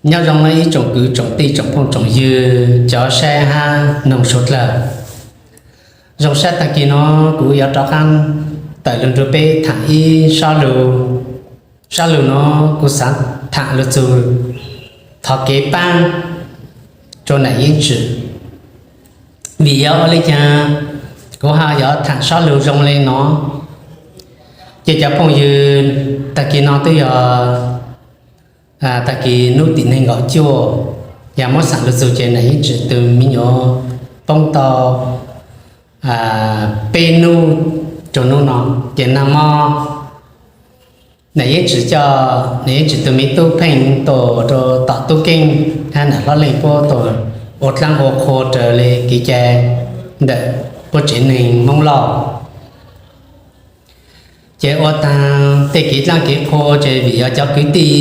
Nyob zoo ib tsoom kwv tsoom tij tsoom phooj tsoom ywg cov saib hab noog suav dlawg. Zoo sab taag kis no kuv yuav rov qaab tawm lug nrug peb thaam ib sab lug. Sab lug no kuv xaav thaam lug txug thov kev paab rua Nam Yeeb Tsim. Vim yog ua le caag kuv ho yuav thaam sab lug zoo le no, ces cov phooj ywg, taag kis no twb yog taag kis nub tim neeg nkaum cuaj, yog muab xaam lug txug ces Nam Yeeb Tsim tug miv nyuas poob tau peb nub rua nub no. Ces naag mo Nam Yeeb Tsim coj Nam Yeeb Tsim tug miv tub pheej tuaj rua tom tub keeb hab nam hlob leej puab tuaj ua dlaab ua qhua raws le kev cai ntawm puab tsev neeg Moob Lauj. Ces ua taag tej kev dlaab kev qhua ces vim yog cov kwv tij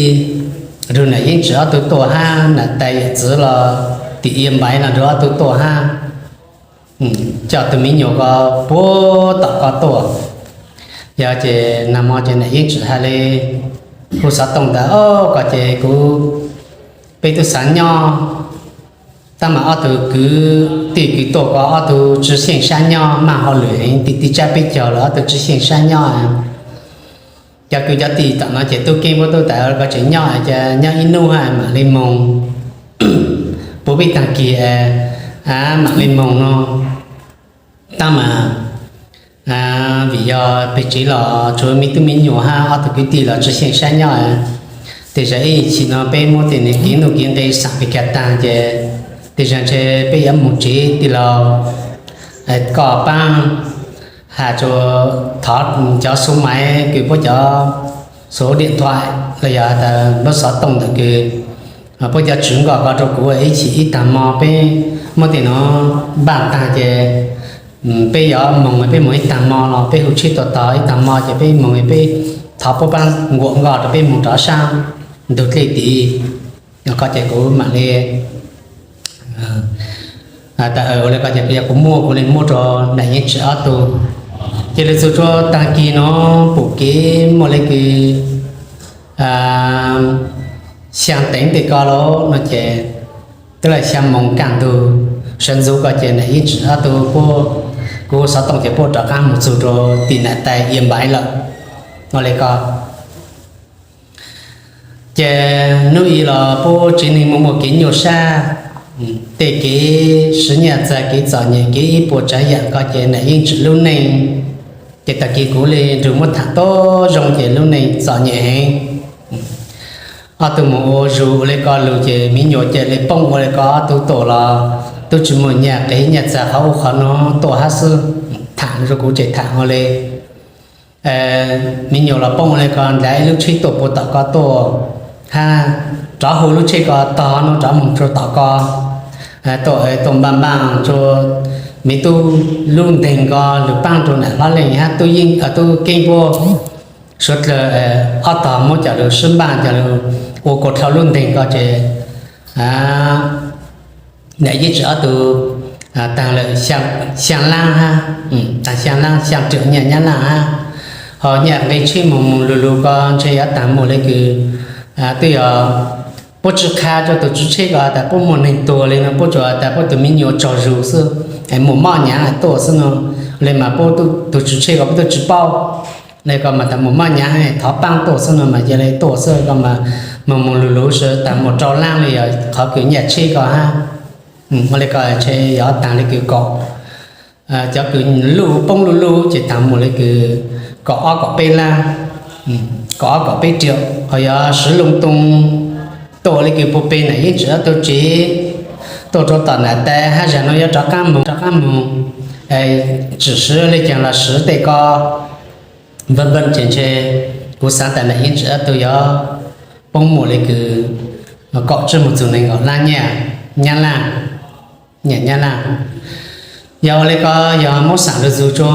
nrug Nam Yeeb Tsim ob tug tuaj hab nam tais yawm txwv los tim Ia Npaiv los nrug ob tug tuaj hab, coj tug miv nyuas ko puag tom ko tuaj. Yog ces naag mo ces Nam Yeeb Tsim has le kuv xov tooj ntawd, o, ko ces kuv, peb tub xaav nyob, tab mas ob tug kwv tij kws tuaj ko ob tug tsi xyeej sab nyob, maj hauj lwm heev, ti ti tsab peb caug los ob tug tsi xyeej sab nyob. Cov kwv cov tij tom no ces tub keeb puab tub tas ko tseem nyob, ces nyob ib nub hab mam le moog, puv peb taag kis mam le moog no. Tab mas vim yog peg tsev los tsuav miv tub miv nyuas hab ob tug kwv tij los tsi xyeej sab nyob. Tej zag ib chim no peb muab tej kev nuj kev nqe xaam peg kag taag ces tej zag ntshe peb yuav moog tsev tij laug, koj paab has rua, thov cov xuv maiv kws puab cov xuv diam thuam los yog has tas lub xov tooj ntawm kws puab cov tswv nkaus ko rua kuv ib chim ib taag mo peb muab tej no npaaj taag ces peb yuav moog, peb moog ib taag mo los peb hu tsheb tuaj tog ib taag mo ces peb moog peb thov puab paab nkuam nkoj rua peb moog rov sab ntug dlej tid. Ko ces kuv mam le tas ua le ko ces kuv yog kuv muaj kuv le muab rua Nam Yeeb Tsim ob tug. Ces lug txug rua taag kis no pum kev muaj le kws xyaa teev tej ko los no ces twb le xyaa moos kaj ntug sawv ntxuv ko ces Nam Yeeb Tsim ob tug puab, kuv xov tooj ces puab rov qaab moog txug rua tim nam tais Ia Npaiv lawm. Ua le ko ces nub i los puab tsev neeg muaj muaj kev nyuaj sab, tej kev siv nyaj txag kev txom nyem kev ib puas tsaav yaam ko ces Nam Yeeb Tsim lub neej, ces taag kis kuv le nrug muab thaam tuab zoo ces lub neej txom nyem heev. Ob tug moog ua zug ua le ko lug ces miv nyuas ca le poob ua le ko ob tug tuaj los tub tsi muaj nyaj qev nyaj txag qhov ub qhov no tuaj hab xwb. Thaam rua kuv ces thaam ua le miv nyuas los poob ua le ko ntav ib lub tsheb tuaj puag tom ko tuaj hab rov hu lub tsheb ko tog no rov moog rua tom ko tuaj, tuaj npaaj npaaj rua miv tub lub nteeg ko lug paab rua nam hlob leej hab tub yeeb tub keeb puab suav dlawg ob tog muab cov lug sib npaaj cov lug ua kuas dlhau lub nteeg ko ces Nam Yeeb Tsim ob tug taag lawm xyaa laab hab, taag xyaa laab xyaa triệu nyaj Nyab Laj hab, ho nyaj nqe tsheb moog moog lug lug ko ntshe yuav taag muaj le kws twb yog puab tsi qha rua tug tswv tsheb ko tas puab muaj neeg tuag le no, puab tsuas tas puab tug miv nyuas tsaug zug xwb, muaj mob nyaav tuaj xwb no, le mas puab tug tswv tsheb ko puab tub tsi paub. Le ko mas tas muaj mob nyaav thov paab tuaj xwb no mas ca le tuaj xwb ko mas moog moog lug lug sawv tas muaj rau laab le yog qhov kws nyaj tsheb ko hab. Ua le ko ntshe yog taag le kws kaum, cov kws luj poob luj luj ces taag muaj le kws kaum ob kaum peb laab, kaum ob kaum peb triệu, ho yog siv loo too tuaj le kws puag peg Nam Yeeb Tsim ob tug tsev tuaj rua tom nam tais hab zag no yuav rov qaab moog rov qaab moog, tsim siv le caag los siv tej ko npaj npaj ces ntshe kuv xaav tas Nam Yeeb Tsim ob tug yuav poob muaj le kws kaum tsib moog txug neeg nkaum laab nyaj Nyab Laj, nyaj Nyab Laj. Yog ua le ko yog muab xaam lug txug rua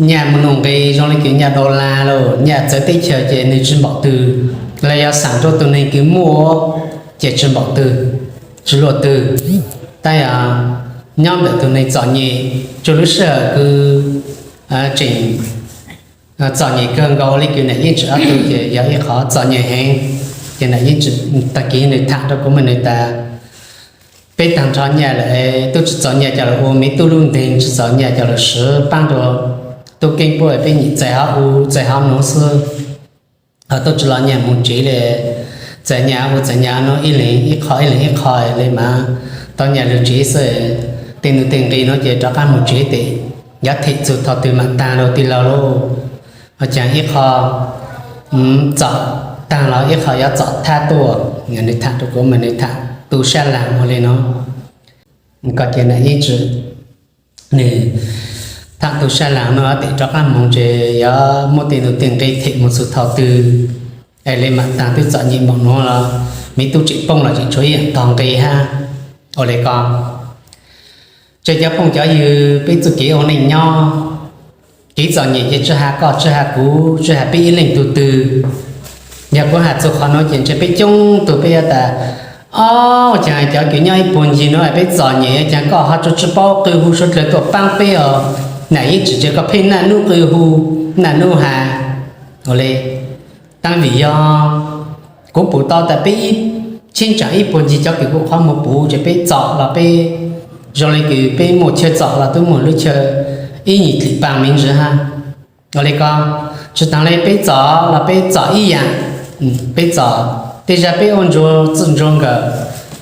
nyaj moog nuj nqe zoo le kws nyaj dollar los nyaj txawv teb chaws ces nwg tsi npaum twg, los yog xaam rua tug neeg kws muaj ces tsi npaum twg, tsi luaj twg. Tab yog nyob ntawm tug neeg txom nyem, rua lub sij hawm kws tseem txom nyem kawg nkaus le kws Nam Yeeb Tsim ob tug ces yog ib qhov txom nyem heev. Ces Nam Yeej Tsim tag kis nws tham rau kuv mas nws tas, peb tag nrho nyaj lawm, tub tsis txaus nyaj coj los ua, me tub lub nteeg tsis txaus nyaj coj los siv paab rau tub keeb puab, peb nyam txais hov u txais hov nuav xwb. Ho tub tsis los nyaj moog tsev le, txais nyaj u txais nyaj nuav, ib leeg ib qho ib leeg ib qho le mas tau nyaj lug tsev xwb. Tej nuj tej nqi nuav ces rov qaab moog tsev tes, yuav them txug thaum twg mam taag rau tij laug lauj. Ua caag ib qho txom taag los ib qho yuav txom thab tuaj. Nws tham rau kuv mas nws tham tu sab laag ua le nuav. Koj ces Nam Yeej Tsim nws tham tu sab laag nuav tes rov qaab moog ces yuav muaj tej nuj tej nqi them moog txug thaum twg es le mam taag. Twb txom nyem npaum nuav los, me tub tseem poob los tseem tshuav ib yaam tog nqi hab. Ua le ko, ces cov phooj cov ywg, peb txuj kev ua neej nyob, kev txom nyem ces tsi has koj tsi has kuv tsi has peb ib leej tug twg. Yog kuv has txug qhov nuav ces ntshe peb coob tug peb yuav tas, o, ua caag cov kws nyob ib puag ncig nuav peb txom nyem, ua caag koj ho tsi paub qw hu suav dlawg tuaj paab peb os. Nam Yeej Tsim ces koj pheej naj nub qw hu, naj nub has. Ua le, tab vim yog kuv pum tau tas peb ib cheeb tsam ib puag ncig cov kws kuv qhov muag pum ces peb txom los peb zoo le kws peb muaj chaw txom los twb muaj lub chaw ib nyuag dlim paag me ntsis hab. Ua le ko, tsi taag le peb txom los peb txom ib yaam, peb txom, tej zag peb ua ntsuag txij ntsuag nkawm,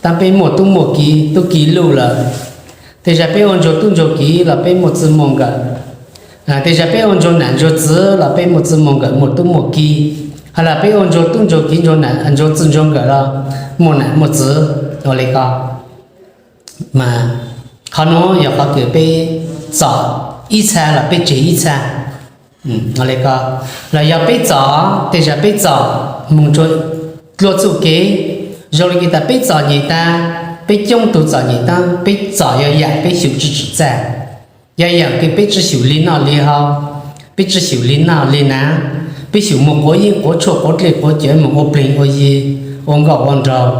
tab peb muaj tub muaj ki, tub ki luj lawm. Tej zag peb ua ntsuag tub ntsuag ki los peb muaj txij muaj nkawm. Tej zag peb ua ntsuag nam ntsuag txiv los peb muaj txij muaj nkawm muaj tub muaj ki. Hos los peb ua ntsuag tub ntsuag ki, ntsuag txij ntsuag nkawm los muaj nam muaj txiv. Ua le ko, mas qhov nuav yog qhov kws peb txom ib txha los peb tseg ib txha. Ua le ko, los yog peb txom, tej zag peb txom moog rua dlua txuj kev, zoo le kws tas peb txom nyem taag, peb coob tug txom nyem taag, peb txom yog yaam peb xyum tsi tsim txaj, yog yaam kws peb tsi xyum li noj li haus, peb tsi xyum li noj li nav, peb xyum moog quav yeeb quav tshuaj quav dlej quav cawv, moog ua plig ua yi, ua nkauj ua nraug,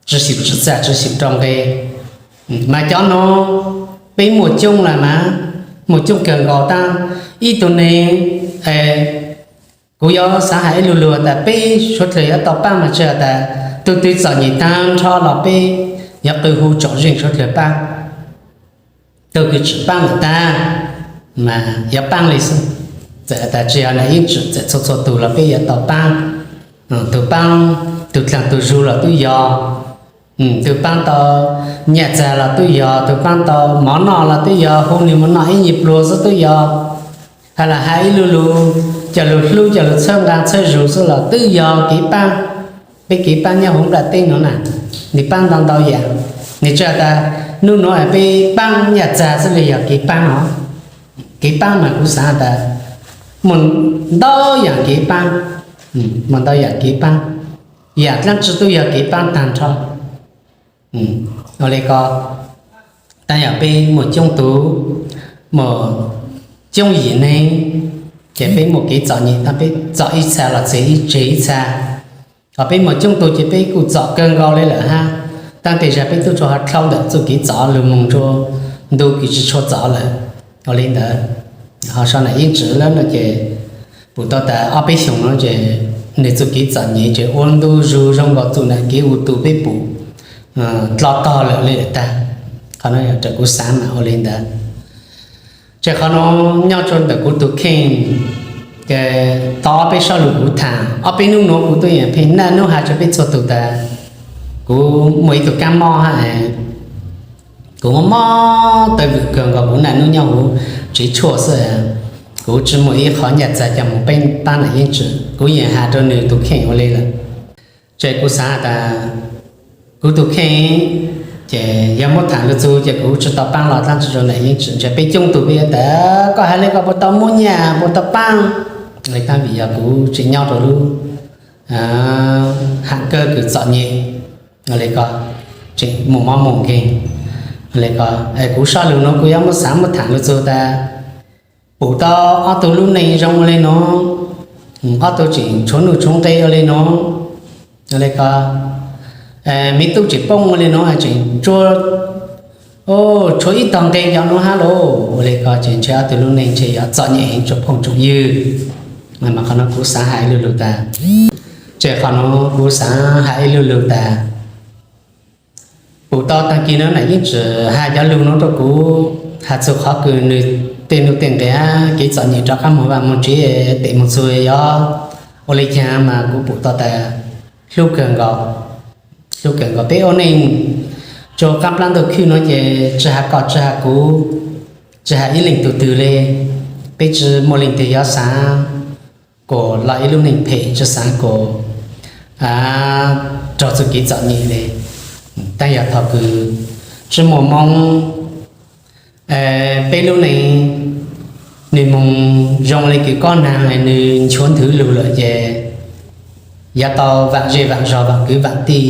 tsi xyum tsim txaj tsi xyum rau nqe. Mas cov nuav peb muaj coob lawm mas, muaj coob kawg nkaus taag. Ib tug neeg, kuv yuav xaav has ib lu lug tas peb suav dlawg yuav tau paab mas tsi has tas tug twg txom nyem taag nrho los peb yuav qw hu tsom zeej suav dlawg paab. Tug kws tsi paab lawm taag mas yuav paab le xwb. Txawm tas tsi yog nam yeej tsim, txawm txhua txhua tug los peb yuav tau paab. Tug paab, tug dlaag tug zug los tub yog, tug paab tau nyaj txag los tub yog, tug paab tau mov noj los tub yog, hu nwg moog noj ib nyuag pluag xwb tub yog, has los has ib lu lug, coj lug hlub coj lug txhawb nqaa txhawb zug xwb los twb yog kev paab. Peb kev paab nyob huv nplaj teb nuav na, nwg paab ntau ntau yaam. Nwg tsi has tas nub nuav peb paab nyaj txag xwb le, yog kev paab os. Kev paab mas kuv xaav tas muaj ntau yaam kev paab, muaj ntau yaam kev paab, yaam dlaab tsi tub yog kev paab taag nrho. Ua le ko, tab yog peb muaj coob tug, muaj coob yim neeg, ces peb muaj kev txom nyem taag, peb txom ib txha los tseg ib, tseg ib txha. Hos peb muaj coob tug ces peb kuj txom kawg nkaus le lawm hab. Taab tej zag peb tub tshua ho dlhau ntawm txuj kev txom lug moog rua ntu kws tsi tshua txom lawm. Ua le ntawd, ho sau nam yeej tsim lawm no ces pum tau tas ob peb xyoos no ces nwg txuj kev txom nyem ces ua ntu zug zoo nkaus txuj nam kev ua tug peb pum dlo tog lawm le lawm taag. Qhov no yog raws kuv xaav mas ua le ntawd. Ces qhov nuav nyob rua ntawm kuv tug kheej, ces tau ob peb sob lug kuv thaam, ob peb nub nuav kuv tub yeej pheej naj nub has rua peb txhua tug tas kuv muaj ib tug kaab mob hab, kuv mob mob taw vwm kawg nkaus, kuv naj nub nyob huv tsev tshuaj xwb, kuv tsi muaj ib qho nyaj txag coj moog peb paab nam yeej tsim, kuv yeej has rua nwg tug kheej ua le lawm. Ces kuv xaav tas kuv tug kheej, ces yog muab thaam lug txug ces kuv tsi tau paab los dlaab tsi rua nam yeej tsim, ntshe peb coob tug peb yuav tas koj has le koj puas tau muab nyaj puas tau paab le, tab vim yog kuv tseem nyob rua lub haam kawg kws txom nyem le ko, tseem muaj mob muaj nkeeg le ko. Kuv sob lug nuav kuv yuav muab xaav muab thaam lug txug tas pum tau ob tug lub neej zoo ua le nuav, ob tug tseem tshuav nuj tshuav nqe ua le nuav, le ko, me tub tseem poob ua le nuav, tseem tsua, tshuav ib tog nqe cov nuav hab lauj, ua le ko ces ntshe ob tug lub neej ntshe yuav txom nyem heev tsoom phooj tsoom ywg. Mas qhov no kuv xaav has lu lug tas Ces qhov nuav kuv xaav has ib lug lug tas, pum tau taag kis nuav nam yeej tsi has cov lug nuav rua kuv, has txug qhov kws nwg tej nuj tej nqe, kev txom nyem rov qaab moog vaaj moog tsev, tes moog txug yuav ua le caag mas kuv pum tau tas hlub kawg nkaus, hlub kawg nkaus. Peb ua neej rua qaab plaab ntug khwj nuav ces tsi has koj tsi has kuv, tsi has ib leej tug twg le, peb tsi muaj leej twg yuav xaav kuas lug ib lub neej phem, tsi xaav kuas raug txuj kev txom nyem le. Tab yog thaus kws tsi muaj Moob, peb lub neej nwg moog zoo le kws kob naag, nwg nchuav nthwv lug lawm ces yuav tau vaam zej vaam zog, vaam kwv vaam tij,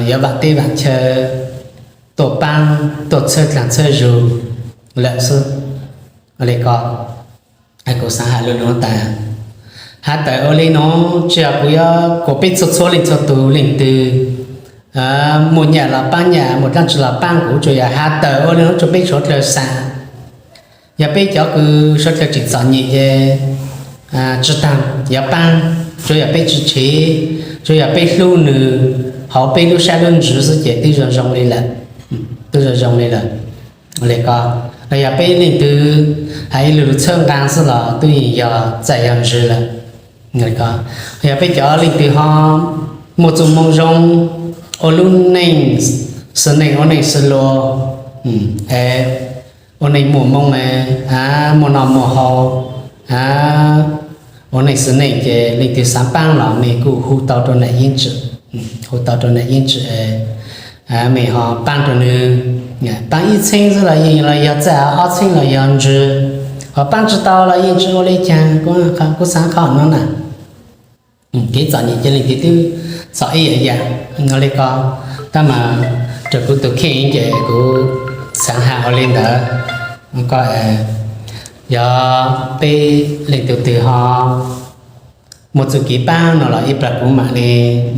yuav vaam teb vaam chaw, tuaj paab tuaj txhawb dlaag txhawb zug lawm xwb. Ua le ko, kuv xaav has lug nuav tas, has tawm ua le nuav tsi yog kuv yuav kuas peb txhua txhua leej txhua tug leej twg muaj nyaj los paab nyaj, muaj dlaab tsi los paab, kuv tsuas yog has tawm ua le nuav rua peb suav dlawg xaav. Yog peb cov kws suav dlawg tseem txom nyem ces tsi taag yuav paab, tsuav yog peb tsi tshev, tsuav yog peb hlub nwg hauv peb lub sab lub ntsws xwb ces twb zoo zoo le lawm, twb zoo zoo le lawm. Ua le ko, los yog peb leej twg has ib lug lug txhawb nqaa xwb los twb yeej yog txawj yog ntsis lawm. Yog peb cov leej twg ho muaj txuj moo zoo, ua lub neej xwb neej ua neej xwb luag, ua neej muaj Moob, muaj noj muaj haus, ua neej xwb neej ces leej twg xaav paab los mej kuj hu tau rua nam yeeb tsim, hu tau rua nam yeeb tsim, mej ho paab rua nwg. Paab ib txheeb xwb los yeej los yog txawj, ob txheeb los yog ntsis, ho paab tsi tau los yeej tsi ua le caag. Kuv xaav qhov nuav na, kev txom nyem ces leej twg twb txom ib yam yam. Ua le ko, tab mas rua kuv tug kheej ces kuv xaav has ua le ntawd. Ko, yog peb leej twg twg ho muaj txuj kev paab no los ib plag kuv maam le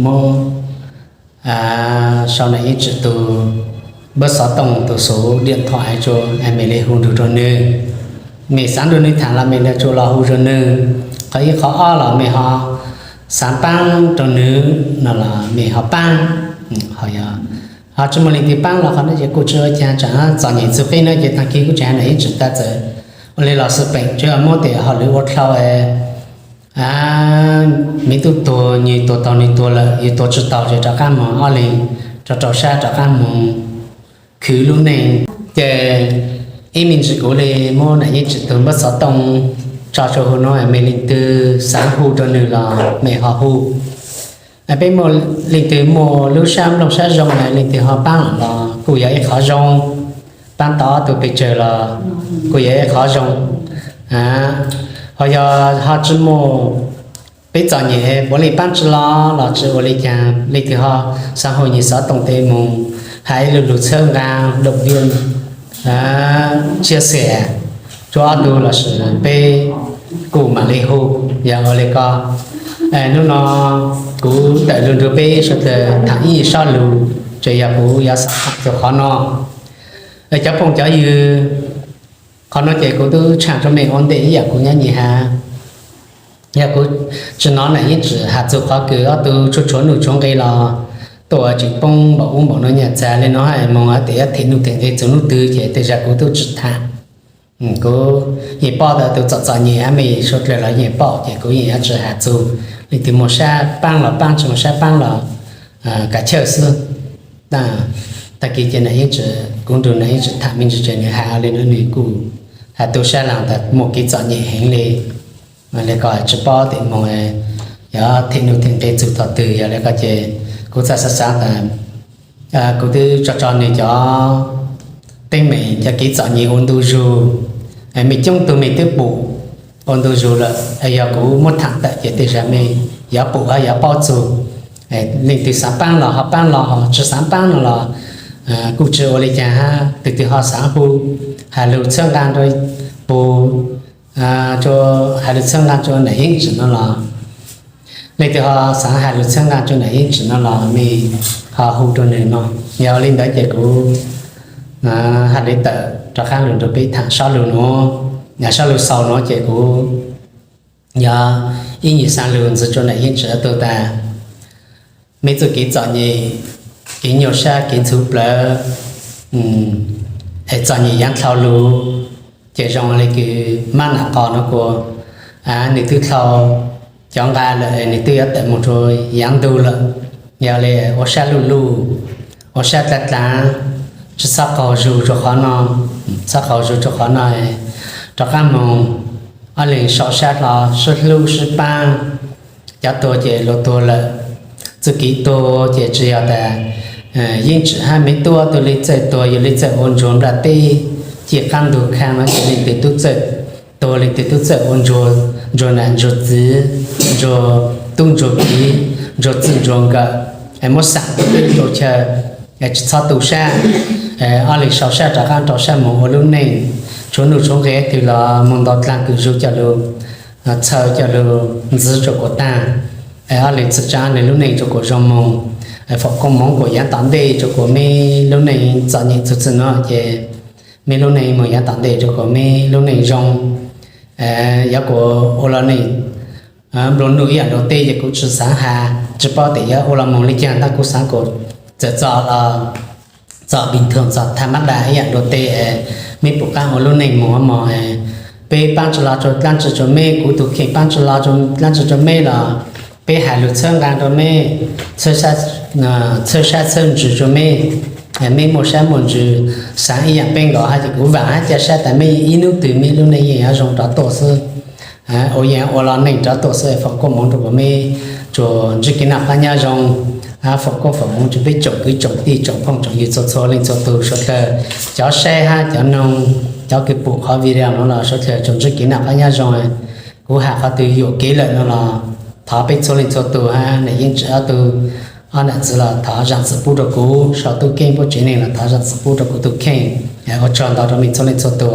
muab sau nam yeeb tsim tug npawb xov tooj, tug xuv diam thom es mej le hu nrug rua nwg. Mej xaav nrug nwg thaam los mej le tsuas los hu rua nwg. Qhov ib qhov ob los mej ho xaav paab rua nwg no los mej ho paab. Ho tsi muaj leej twg paab los qhov nuav ces kuj tsi ua caag, tsaam txom nyem txug qib nuav ces taag kis kuv tseem has nam yeeb tsim tas txawm ua le los xwb peem, tsuas yog muab tes hauj lwm ua dlhau, mej tub tuag nwg tuag taug nwg tuag lawm, yug tuag tsi taug ces rov qaab moog ob leeg rau rau sab rov qaab moog khwv lub neej. Ces ib me ntsis kuv le muab nam yeeb tsim tug npawb xov tooj tso rua huv nuav, mej leej twg xaav hu rua nwg los mej ho hu. Peb muaj leej twg muaj lub sab nplooj sab zoo, leej twg ho paab los kuj yog ib qhov zoo, paab tau ob tug pes tsawg los kuj yog ib qhov zoo. Ho yog ho tsi muaj, peb txom nyem puav leej paab tsi los los tsi ua le caag, leej twg ho xaav hu nyem xov tooj tes moog has ib lug lug txhawb nqaa, lug viam, tsia xiam rua ob tug los sis peb kuj maam le hu. Yog ua le ko, hnub no kuv tawm lug nrug peb suav dlawg thaam ib sob lug, tsuas yog kuv yuav xaav thaam txug qhov no. Cov phooj cov ywg, qhov nuav ces kuv tub tshaam rua mej ua ntej ib yam kuv nyab nyem has. Yog kuv tsi nov nam yeeb tsim has txug qhov kws ob tug tshuav tshuav nuj tshuav nqe los tuaj tseem poob npaum ub npaum nuav nyaj txag le nuav, moog tes yuav them nuj them nqe txug nub twg ces tej zag kuv tub tsi thaam. Kuv yeej paub tas tug txom txom nyem hab mej suav dlawg los yeej paub ces kuv yeej yuav tsi has txug. Leej twg muaj sab paab los paab, tsi muaj sab paab los kav chawj xwb. Taag kis ces nam yeeb tsim, kuv nrug nam yeeb tsim thaam me ntsis ces nwg has le nuav nwg kuj has tu sab laag tas muaj kev txom nyem heev le. Le ko tsi paub tes moog yuav them nuj them nqe txug thaum twg, yog le ko ces kuv txhaj xaav xaav tas kuv twb tso tso nwg cov teeb meem cov kev txom nyem ua ntu zug, mej coob tug mej twb pum ua ntu zug lawm, yog kuv muab thaam tawm ces tej zag mej yuav pum hab yuav paub txug. Leej twg xaav paab los ho paab los, ho tsi xaav paab no los kuj tsi ua le caag hab. Twg twg ho xaav hu, has lug txhawb nqaa rua pug, has lug txhawb nqaa rua nam yeeb tsim no los, leej twg ho xaav has lug txhawb nqaa rua nam yeeb tsim no los mej ho hu rua nwg no. Yog le ntawd ces kuv has le tawm rov qaab lug nrug peb thaam sob lug nuav, sob lug xaus nuav ces kuv yog ib nyuag xaas lug ntxiv rua nam yeej tsi ob tug tas, meb txuj kev txom nyem, kev nyuaj sab, kev ntxhuv plawv, es txom nyem yaav dlhau lug, ces zoo le kws mab nam qos nuav kuas nwg twb dlhau cov nqaa lawm es nwg twb yuav tawm moog rua yaav ntug lawm. Yog le ua sab luj luj, ua sab dlaav dlaav, tsi txhob qaug zug rua qhov no, txhob qaug zug rua qhov no, rov qaab moog ob leeg sau sab hlo, sib hlub sib paab. Cov tuag ces luag tuag lawm, txuj kev tuag ces tsi yog tas yeej tsim hab meb tuab tug le txawj tuag, yug le txawj ua ntsuag nplaj teb, ci qaab ntug khaaj no ces leej twg tub txawj tuag, leej twg tub txawj ua ntsuag, ntsuag nam ntsuag txiv, ntsuag tub ntsuag kiv, ntsuag txij ntsuag nkawm, es muab xaam rua teb rua chaw, es tsi txhob tu sab. Ob leeg sau sab rov qaab rau sab moog ua lub neej, tshuav nuj tshuav nqi twg los moog ntaus dlaag kws zug coj lug txhaws coj lug ntxiv rua kuas taag. Ob leeg txhwm tsaa nwg lub neej rua kuas zoo moog, foom koob moov kuas yaav tom ntej rua kuas meb lub neej txom nyem txug txij nuav ces meb lub neej moog yaav tom ntej rua kuas meb lub neej zoo. Yog kuas ua lub neej nplua nuj ib yaam luag teb ces kuv tsi xaav has, tsi paub tes yuav ua los moog le caag, tab kuv xaav kuas txawm txom, txom bình thường, txom tham mab da ib yaam luag teb, meb pum qaab ua lub neej moog mog. Peb paab tsi lug rua dlaab tsi rua meb, kuv tug kheej paab tsi lug dlaab tsi rua meb los peb has lug txhawb nqaa rua meb, txhawb sab txhawb ntsws rua meb, meb muaj sab muaj ntsws, xaav ib yaam peb nkaus hab ces kuv vaam hab ca sab tas meb ib nub twg meb lub neej yeej yuav zoo rov tuaj xwb. Ua yeej ua lub neej rov tuaj xwb, foom koob moov rua kuas meb tsuas ntsib kev noj qab nyob zoo, foom koob foom moov rua peb tsoom kwv tsoom tij tsoom phooj tsoom ywg txhua txhua leej txhua tug suav dlawg, cov saib hab cov noog, cov kws pum qhov video nuav los suav dlawg tsuas ntsib kev noj qab nyob zoo. Kuv has qhov twg yuam kev lawm no los thov peb txhua leej txhua tug hab nam yeej tsim ob tug, ob nam txiv los thov zaam txim pub rua kuv, sau tub keeb puab tsev neeg los thov zaam txim pub rua kuv tug kheej. Ua tsaug ntau rua mej txhua leej txhua tug.